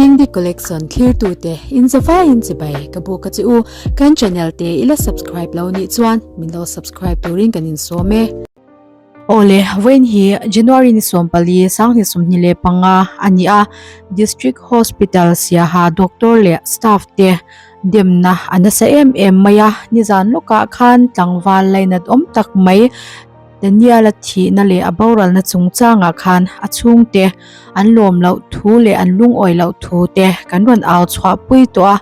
Dingdi Collection thlirtute in zavaiin chibai ka buk a che u. Kan channel te i la subscribe lo nih chuan min lo subscribe turin kan insawm e. Awle, vawiin hi January ni 14, 2025 a ni a, District Hospital Siaha doctor leh staff te demna a nasa em em mai a, nizan lawkah khan tlangval lainat awm tak mai Daniel-a thihna leh a boralna chungchangah khan a chhungte an lawm loh thu leh an lungawi loh thu te kan rawn au chhuahpui tawh a.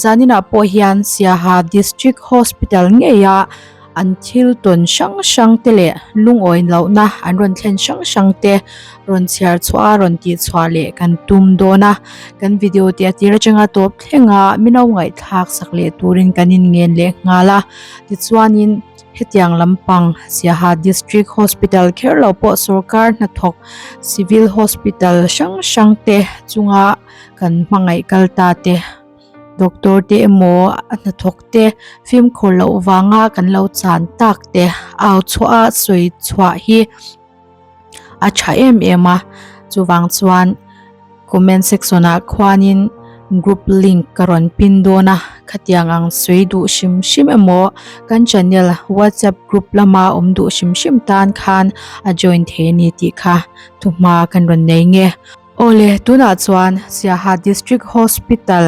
Zaninah pawh hian Siaha District Hospital ngeia an thil tawn hrang hrang te leh lungawi lohna an rawn thlen hrang hrang te rawn chhiar chhuah a rawn tih chhuah leh kan tum dawn a. Kan video te a tir atanga tawp thleng a min lo ngaihthlak sak leh turin kan inngen leh nghal a. Tichuanin. Hetiang lampang Siaha District Hospital kher lo pawh sorkar hnathawk Civil Hospital hrang hrang te chunga kan hmangaih kal ta te, doctor te emaw a hnathawk te fimkhur loh vanga kan lo chan tak te au chhuah a sawi chhuah hi a tha em em a chuvang chuan comment section ah khuanin group link ka rawn pin dawn a khatiang ang sawi duh hrim hrim emaw kan channel whatsapp group lama awm duh hrim hrim tan khan a join thei a ni tih kha thuhma kan rawn nei nge. Awle, tunah chuan Siaha District Hospital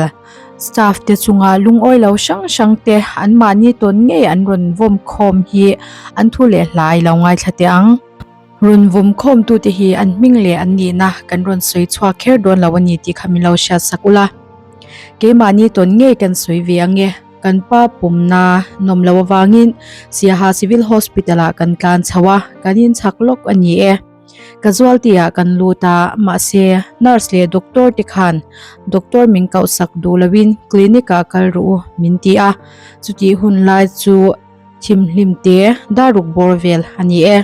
staff te chunga lungawi lo hrang hrang te anmahni tawn ngei an rawn vawm khawm hi an thu leh hlai lo ngaithla teh ang. Rawn vawm khawm tute hi an hming leh an nihna kan rawn sawi chhuak kher dawn lo a ni tih kha min lo hriat sak ula. Keimahni tawn ngei kan sawi ve ang e. Kan pa pumna nawm loh avangin Siaha Civil Hospital ah kan tlan chho a, kan inchhak lawk a ni e. Casualty ah kan lut a, mahse nurse leh doctor te khan doctor min koh sak duh loin clinic ah kal rawh u min ti a, chutih hun lai chu thimhlim te dar ruk bawr vel a ni e.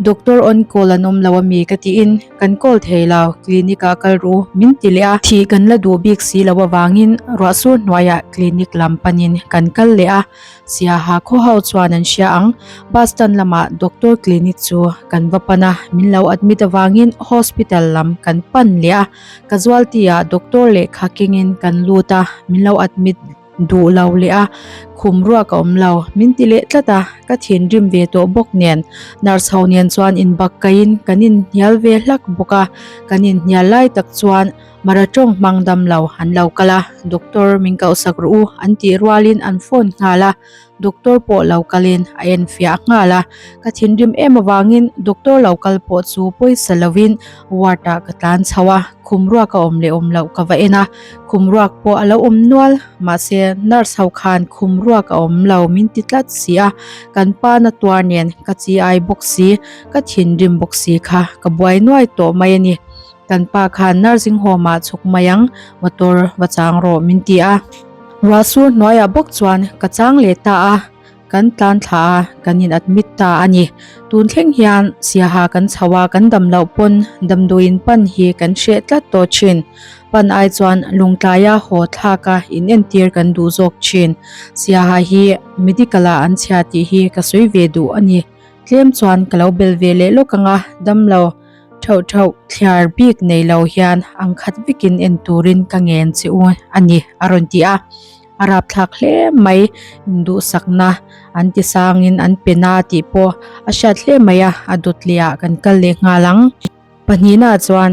Doctor on call an awm lo ami ka tiin kan call thei lo, clinic ah kal rawh u min ti leh a. Thih kan la duh bik si lo avangin ruahsur hnuaiah clinic lam panin kan kal leh a. Siaha khaw ho chuan an hria ang. Bus stand lamah doctor clinic chu kan va pan a, min lo admit avangin hospital lam kan pan leh a. Casualty ah doctor lehkha kengin kan lut a, min lo admit duh lo leh a, khum ruak a awm lo min ti leh tlat a, ka thinrim ve tawh bawk nen nurse ho nen chuan inbak kaiin kan inhnial ve hlak bawk a, kan inhnial lai tak chuan Mara tawng hmang dam lo an lo kal a, doctor min kohsak rawh u an tih rualin an phone nghal a, doctor pawh lo kalin a enfiah nghal a, ka thinrim em avangin doctor lo kal pawh chu pawisa lovin ward ah ka tlan chho a, khum ruak a awm leh awm loh ka va en a, khum ruak pawh a lo awm nual, mahse nurse ho khan khum ruak a awm lo min ti tlat si a, kan pa na tuar nen ka chi ai bawk si, ka thinrim bawk si kha ka buai nuai tawh mai a ni. Kan pa khan nursing home ah chhuk mai ang, motor va chang rawh min ti a. Ruah sur hnuaiah bawk chuan ka chang leh ta a, kan tlan thla a, kan in admit ta a ni. Tun thleng hian Siaha kan chho a, kan dam loh pawn damdawiin pan hi kan hreh tlat tawh thin. Pan ai chuan lungtlaia haw thlak a in entir kan duh zawk thin. Siaha hi medical ah an chhia tih hi ka sawi ve duh a ni. Tlem chuan ka lo bel ve leh lawk ang a, damlo theuh theuh thliar bik nei lo hian ang khat vekin en turin ka ngen che u a ni a rawn ti a. A rapthlak hle mai, induhsakna an ti sangin an pe na tih pawh a hriat hle mai a, a dawt leh ah kan kal leh nghal ang. Pahnihna chuan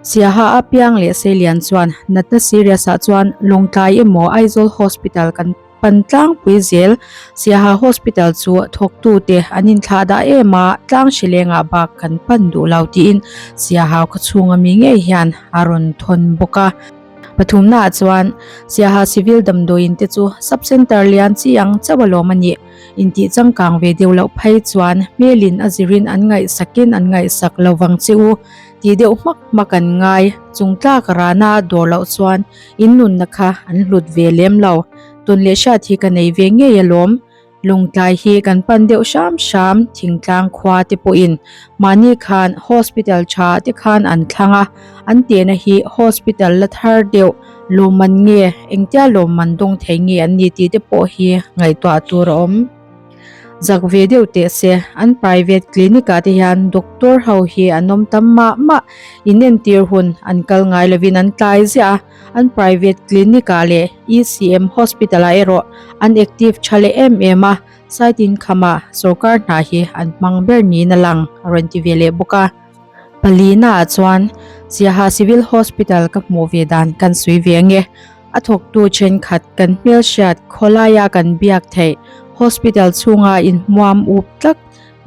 Siaha a piang leh Seilian chuan natna serious ah chuan Lawngtlai emaw Aizawl Hospital kan pan tlangpui zel. Siaha Hospital chu thawktute an inthlah dah em a, tlang hrilengah bak kan pan duh lo tiin Siaha khawchhung ami ngei hian a rawn thawn bawk a. Pathumnaah chuan Siaha Civil damdawiin te chu Sub Centre lian chi ang chauh alawm a nih. Intih changkang ve deuh loh phei chuan hmelin a zirin an ngaihsakin an ngaihsak lo vang che u tih deuh hmak hmak an ngai. Chung tlak rana dawr loh chuan in nunna kha an hlut ve lem lo. Tawn leh hriat hi ka nei ve ngei alawm. Lawngtlai hi kan pan deuh hram hram thingtlang khua te pawhin mahni khan hospital tha te khan an thlang a, an tehna hi hospital la thar deuh lawmman nge engtia lawmman dawng thei nge an ni tih te pawh hi ngaihtuah tur a awm. Zak ve deuh teh se, an private clinic ah te hian doctor ho hi an awm tam mah mah, inentir hun an kal ngai lovin an tlai ziah a. An private clinic ah leh ECM hospital ah erawh an active tha leh em em a, side income ah sorkar hna hi an hmang ber niin a lang a rawn ti ve leh bawk a. Palina ah chuan Siaha Civil Hospital ka hmuh ve dan kan sawi ve ange. A thawktu thenkhat kan hmelhriat khawlaia kan biak theih hospital chhunga inhmuam up tlak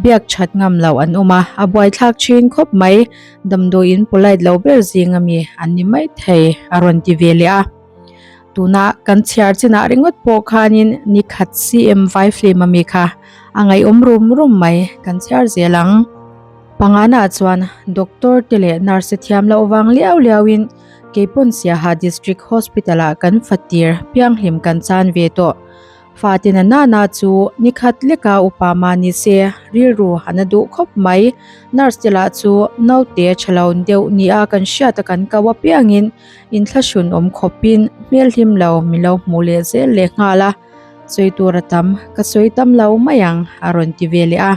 biak that ngam loh an awm a, a buaithlak thin khawp mai. Damdawiin polite lo ber zing ami an ni mai thei a rawn ti ve leh a. Tuna kan chhiar chinah ringawt pawh khanin ni khat CM vai film ami kha a ngaihawm rum rum mai kan chhiar zel ang. Pangana chuan doctor te leh nurse te thiam loh vang liau liau in Keipawn Siaha District Hospital ah kan fatir pianghlim kan chan ve tawh. Fate na nana chu nikhat leka upa mah ni se rilru a na duh khawp mai. Nurse te lah chu naute tha lo deuh nia kan hriat a kan kau apiangin inthlahrun awm khawpin hmelhlim lo min lo hmuh leh zel leh nghal a, sawi tur a tam ka sawi tam lo mai ang a rawn ti ve leh a.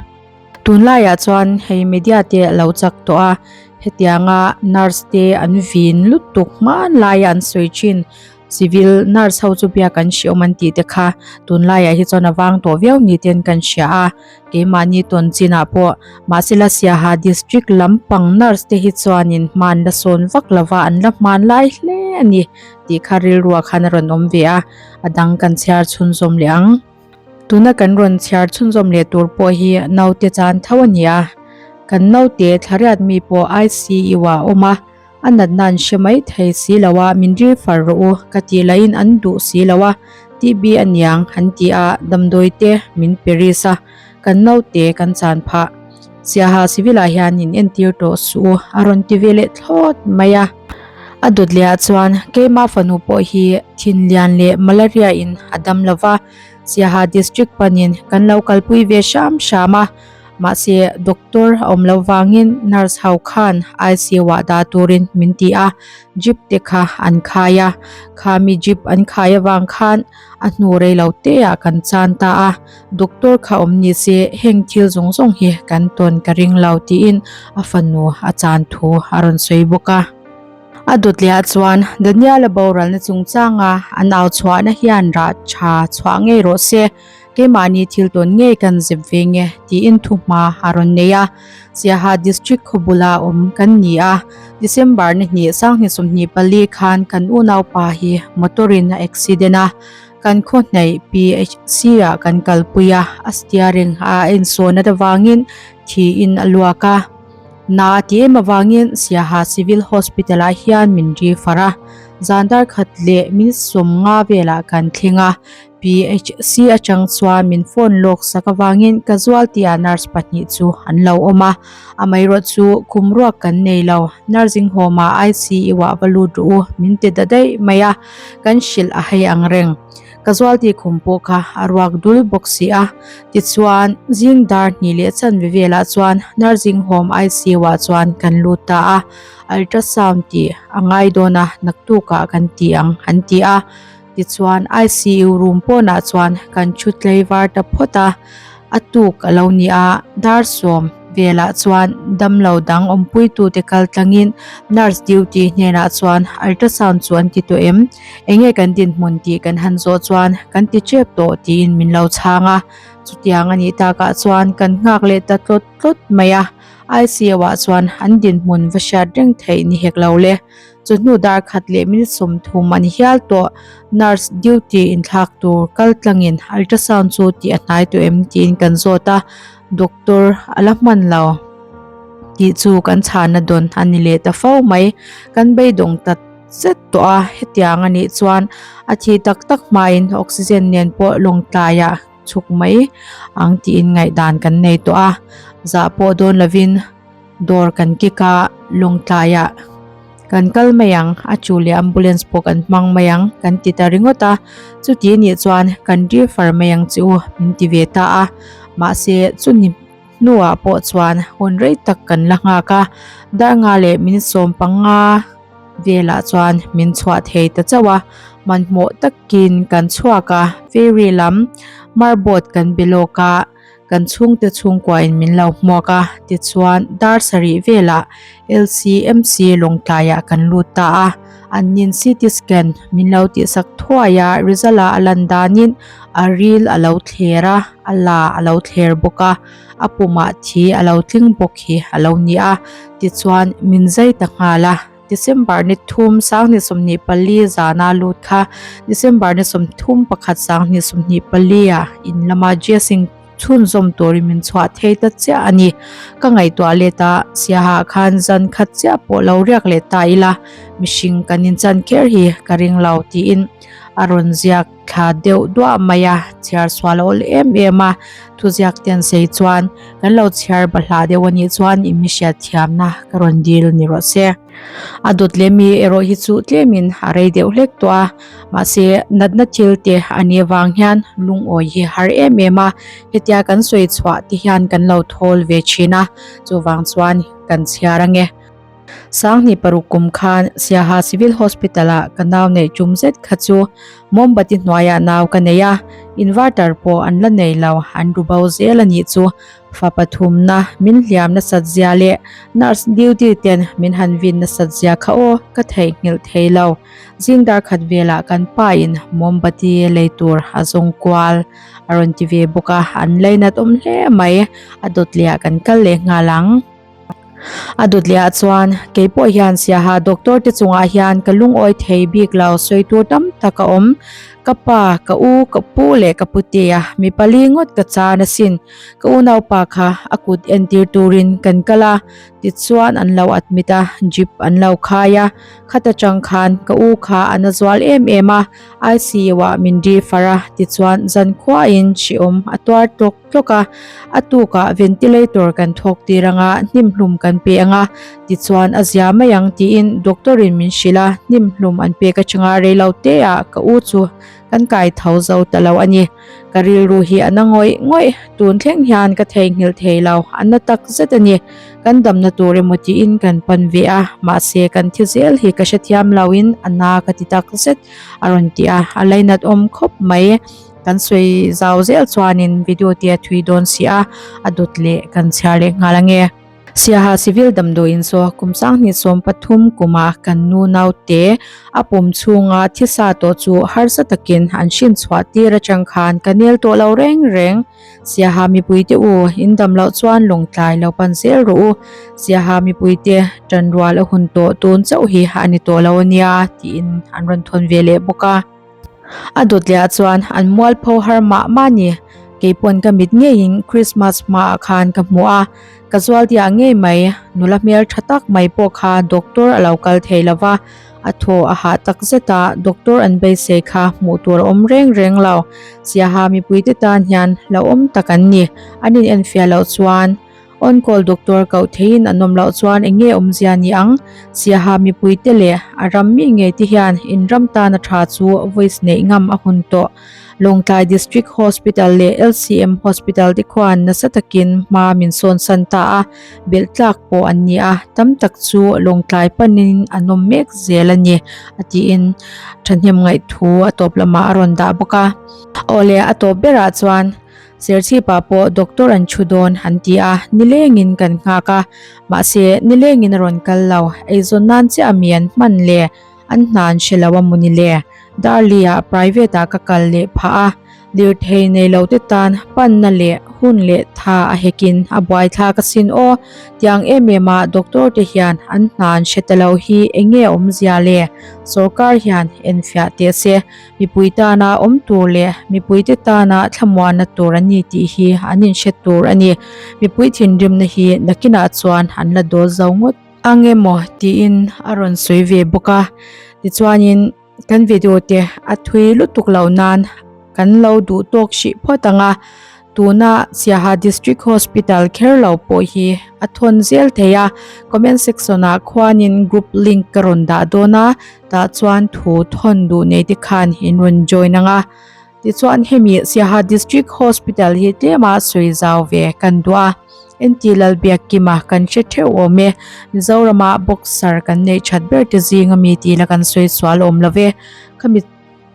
Tunlaiah chuan hei media te a lo chak tawh a, hetianga nurse te an vin lutuk hmanlaia an sawi thin civil nurse ho chu biak an hre awm an tih te kha tunlaiah hi chuan a vang tawh viau ni ten kan hria a, keimahni tawn chinah pawh mahsela Siaha district lampang nurse te hi chuanin hman la sawn vak lova an la hmanlai hle a ni tih kha rilruah khan a rawn awm ve a, a dang kan chhiar chhunzawm leh ang. Tuna kan rawn chhiar chhunzawm leh tur pawh hi naute chan tho a ni a, kan naute thlariat mi pawh ICU ah a awm a, a natna an hre mai thei si lo a, min refer rawh u ka tih lahin an duh si lo a, TB a niang an ti a, damdawi te min pe ris a, kan naute kan chan phah. Siaha civil ah hian in entir tawh suh u a rawn ti ve leh thlawt mai a. A dawt leh ah chuan keima fanu pawh hi thinlian leh malaria in a dam lo va, Siaha District panin kan lo kalpui ve hram hram a, mahse doctor a awm loh vangin nurse ho khan ICU ah dah turin min ti a, jeep te kha an khai a, khami jeep an khai avang khan a hnu rei lo te ah kan chan ta a, doctor kha awm ni se heng thil zawng zawng hi kan tawn ka ring lo tiin a fanu a chan thu a rawn sawi bawk a. A dawtliah chuan Daniel-a boralna chungchanga an au chhuahna hian rah tha chhuah ngei rawh se, keimahni thil tawn ngei kan zep ve nge tiin thuhma a rawn nei a. Siaha District khaw bula awm kan ni a, December ni hnih sanghnih 24 khan kan unaupa hi motor-in a accident a, kan khaw hnaih PHC-ah kan kalpui a, a steering a ensawn at avangin thiin a luak a. Na a ti em avangin Siaha Civil Hospital ah hian min refer a, zan dar khat leh min 50 velah kan thleng a, PHC atang chuan min phone lawk sak avangin casualty ah nurse pahnih chu an lo awm a, amaherawh chu kum ruak kan nei lo, nursing home ah ICU ah va lut rawh u min ti ta daih mai a, kan hrilh a hei ang reng. Casualty khum pawh kha a ruak dul bawk si a, tichuan zing dar hnih leh chanve velah chuan nursing home ICU ah chuan kan lut ta a, ultrasound tih a ngai dawn a naktukah kan ti ang an ti a, tichuan ICU room pawnah chuan kan thu tlei var ta phawt a. A tuk a lo ni a, dar sawm velah chuan damlo dang awmpuitute kal tlangin nurse duty hnenah chuan ultrasound chu an ti tawh em? Enge kan dinhmun tih kan han zawh chuan kan ti tep tawh tiin min lo chhang a, chutiang a nih takah chuan kan nghak leh ta tlawt tlawt mai a, ICU ah chuan an dinhmun va hriat reng theih ni hek lo le. Chu hnu dar khat leh minute 30 a ni hial tawh. Nurse duty inthlak tur kal tlangin ultrasound chu tih a hnai tawh em tiin kan zawt a, doctor a la hman lo tih chu kan chhana dawn a ni leh ta fo mai. Kan beidawng ta zet tawh a, hetiang a nih chuan a thih tak tak hmain oxygen nen pawh lawngtlaiah chhuk mai ang tiin ngaihdan kan nei tawh a, zah pawh dawn lovin. Dawr kan kick a, Lawngtlaiah kan kal mai ang, a chu leh ambulance pawh kan hmang mai ang kan ti ta ringawt a, chuti nih chuan kan refer mai ang che u min ti ve ta a, mahse chuni hnuah pawh chuan hun rei tak kan la nghak a, dar nga leh minute 15 velah chuan min chhuah thei ta chauh a, hmanhmawh takin kan chhuak a, ferry lam marboat kan be lawk a. Kan chhungte chhungkuain min lo hmuak a, tichuan dar sarih velah LCMC Lawngtlaiah kan lut ta a. An nin CT scan min lo tihsak thuai a, result ah a lan danin a ril a lo thler a, a la a lo thler bawk a, a pumah thi a lo tling bawk hi a lo ni a, tichuan min zai ta nghal a. December ni thum 2024 zana lut kha December ni 31 2024 ah in lama dressing chhunzawm turin min chhuah thei ta chiah a ni. Ka ngaihtuah let a, Siaha khan zan khat chiah pawh lo riak leh ta ila, mihring kan inchan kher hi ka ring lo tiin a rawn ziak thla deuh duah mai a, chhiar sual a awl em em a, thuziak te an sei chuan kan lo chhiar bahlah deuh a nih chuan i mi hriat thiamna ka rawn dil ni rawh se. A dawt leh mi erawh hi chu tlemin a rei deuh hlek tawh a, mahse natna thil te a nih avang hian lungawi hi har em em a, hetia kan sawi chhuah te hian kan lo thawl ve thin a, chuvang chuan kan chhiar ange. Sanghnih paruk kum khan Siaha Civil Hospital ah ka nau neih tum zet kha chu mawmbati hnuaiah nau ka nei a, inverter pawh an la nei lo, an ru bo zel a nih chu. Fa pathumna min hliam nasat zia leh nurse duty ten min han vin nasat zia kha aw ka theihnghilh thei lo. Zing dar khat velah kan pa in mawmbati lei tur a zawng kual a rawn ti ve bawk a, an lainat awm hle mai, a dawt leh ah kan kal leh nghal ang. A dawt leh ah chuan kei pawh hian Siaha doctor te chungah hian ka lungawi thei bik lo sawi tur tam tak a awm. Ka pa, ka u, ka pu leh ka putea mi pali ngawt ka chan asin. Ka unaupa kha a kut entir turin kan kal a, tichuan an lo admit a, drip an lo khai a. Khata tang khan ka u kha a na zual em em a, ICU ah min refer a, tichuan zankhuain hrehawm a tuar tawk. tlawk a, a tukah ventilator kan thawk tir anga hnimhlum kan pe anga tichuan a zia mai ang tiin doctor in min hrilh a, hnimhlum an pek atanga reilo te ah ka u chu kan kai tho zo ta lo a ni. Ka rilru hi a na ngawih ngawih, tun thleng hian ka theihnghilh thei lo, a na tak zet a ni. Kan damna tur emaw tiin kan pan ve a, mahse kan thi zel hi ka hrethiam lo in a na ka ti tak zet a rawn ti a, a lainat awm khawp mai. Kan sawi zau zel chuanin video te a thui dawn si a, a dawt leh kan chhiar leh nghal ange. Siaha Civil damdawiin chu kum 2013 kuma kan nu naute a pum chhunga thisa tawh chu harsa takin an hrin chhuah tir atang khan ka nel tawh lo reng reng. Siaha mipuite u, in dam loh chuan lawngtlai lo pan zel rawh u. Siaha mipuite tanrual a hun tawh tun chauh hi a ni tawh lo ania tiin an rawn thawn ve leh bawk a. A dawt leh ah chuan an mualpho har mah mah a ni. Keipawn ka mit ngeiin Christmas hmaah khan ka hmu a, ka zualdiah ngei mai. Nula hmel tha tak mai pawh kha doctor a lo kal thei lo va, a thaw a hah tak zet a, doctor an beisei kha hmuh tur a awm reng reng lo. Siaha mipuite tan hian hlauhawm tak an ni, an inenfiah loh chuan. On call doctor koh theiin an awm loh chuan eng nge awmzia ni ang? Siaha mipuite leh a ram mi ngei te hian in ram tan a tha chu voice neih ngam a hun tawh. Lawngtlai District Hospital leh LCM Hospital te khuan nasa takin hma min sawn san ta a, belh tlak pawh an ni a, tam tak chu Lawngtlai panin an awm mek zel a ni, a tiin thahnem ngaihthu a tawp lamah a rawn dah bawk a. Awle a tawp berah chuan Serchhipah pawh doctor an thu dawn an ti a, nilengin kan nghak a, mahse nilengin a rawn kal lo, eizawn nan chiah a mi an hman le, an hna an hre lo a mawni le, Darli-ah private ah ka kal leh phah a, lirthei nei lo te tan panna leh hun leh tha a hekin a buaithlak asin aw, tiang em em a doctor te hian an hna an hre ta lo hi enge awmzia le, sawrkar hian enfiah teh se. Mipui tana awm tur leh mipuite tana thlamuanna tur an ni tih hi an inhre tur a ni. Mipui thinrimna hi nakinah chuan an la dawl zo ngawt ang emaw tiin a rawn sawi ve bawk a. Tichuanin kan video te a thui lutuk loh nan kan lo duh tawk hrih phawt ang a. Tuna Siaha District Hospital kher lo pawh hi a thawn zel thei a, comment section ah khuanin group link ka rawn dah dawn a, tah chuan thu thawn duh nei te khan in rawn join ang a. Tichuan hemi Siaha District Hospital hi tlema sawi zau ve kan duh a, NT Lalbiakkima kan hre theuh awm e, Mizorama boxer kan neih that ber te zing ami tih la kan sawi sual awm lo ve, khami.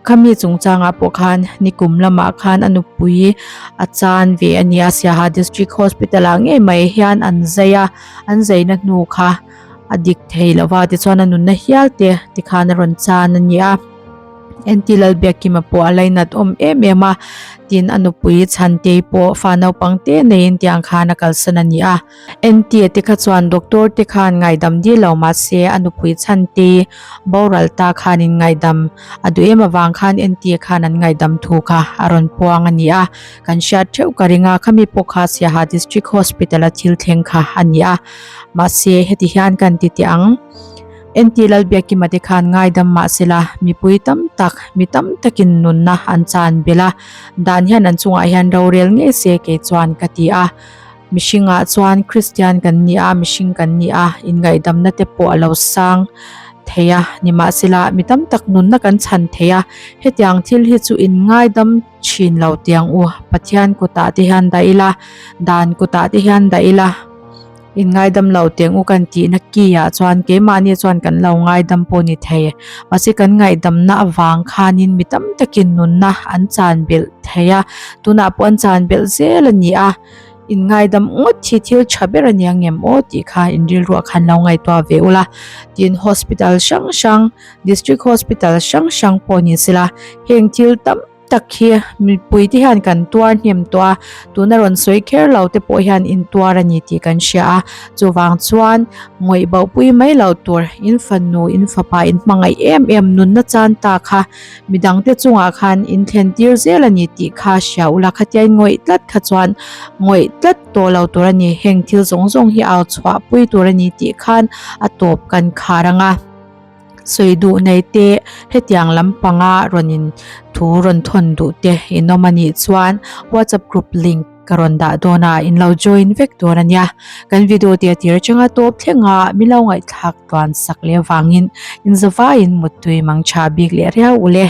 Khami chungchangah pawh khan nikum lamah khan a nupui a chan ve a nia Siaha District Hospital ah ngei mai hian an zai a, an zaina hnu kha a dik thei lo va tichuan a nunna hial te tikhan a rawn chan a ni a. NT Lalbiakkima pawh a lainat awm em em a, tin a nupui Chhantei pawh fa naupang te neiin tiang khan a kalsan a ni a. NT-a te kha chuan doctor te khan ngaidam dil lo mahse a nupui Chhantei boral ta khanin ngaidam a duh em avang khan NT-a khan an ngaidam thu kha a rawn puang a ni a. Kan hriat theuh ka ring a, khami pawh kha Siaha District Hospital-a thil thleng kha a ni a. Mahse heti hian kan ti teh ang. NT Lalbiakima te khan ngaidam mahsela mipui tam tak, mi tam takin nunna an chan belh a, dan hian an chungah hian rorel ngei se kei chuan ka ti a. Mihringah chuan Kristian kan ni a, mihring kan ni a, inngaihdamna te pawh a lo sang thei a, nimahsela mi tam tak nunna kan chhan thei a, hetiang thil hi chu inngaidam thin lo tiang u, Pathian kutah te hian dah ila, dan kutah te hian dah ila, inngaidam lo tiang u kan tihna ki ah chuan keimahni chuan kan lo ngaidam pawh ni thei, mahse kan ngaihdamna avang khanin mi tam takin nunna an chan belh thei a, tunah pawh an chan belh zel a ni a. In ngaidam ngawt hi thil tha ber a nia ngem aw tih kha in rilruah khan lo ngaihtuah ve ula. Tin hospital hrang hrang, district hospital hrang hrang pawh ni sela heng thil tam tak hi mipui te hian kan tuar hnem tawh a, tuna rawn sawi kher lo te pawh hian in tuar a ni tih kan hria a. Chuvang chuan ngawih boh pui mai lo tur in fanu, in fapa, in hmangaih em em nunna chan ta kha Midangte chungah khan in thlen tir zel a ni tih kha hria ula khatia in ngawih tlat kha chuan ngawih tlat tawh lo tur a ni, heng thil zawng zawng hi au chhuah pui tur a ni tih khan a tawp kan khar ang a. Sawi duh nei te hetiang lampanga rawn in thu rawn thawn duh te in awm a nih chuan WhatsApp group link ka rawn dah dawn a, in lo join vek dawn a nia. Kan video te a tir atanga tawp thleng a, min lo ngaihthlak tluan sak leh avangin in zavaiin muttui mang tha bik leh riau ule.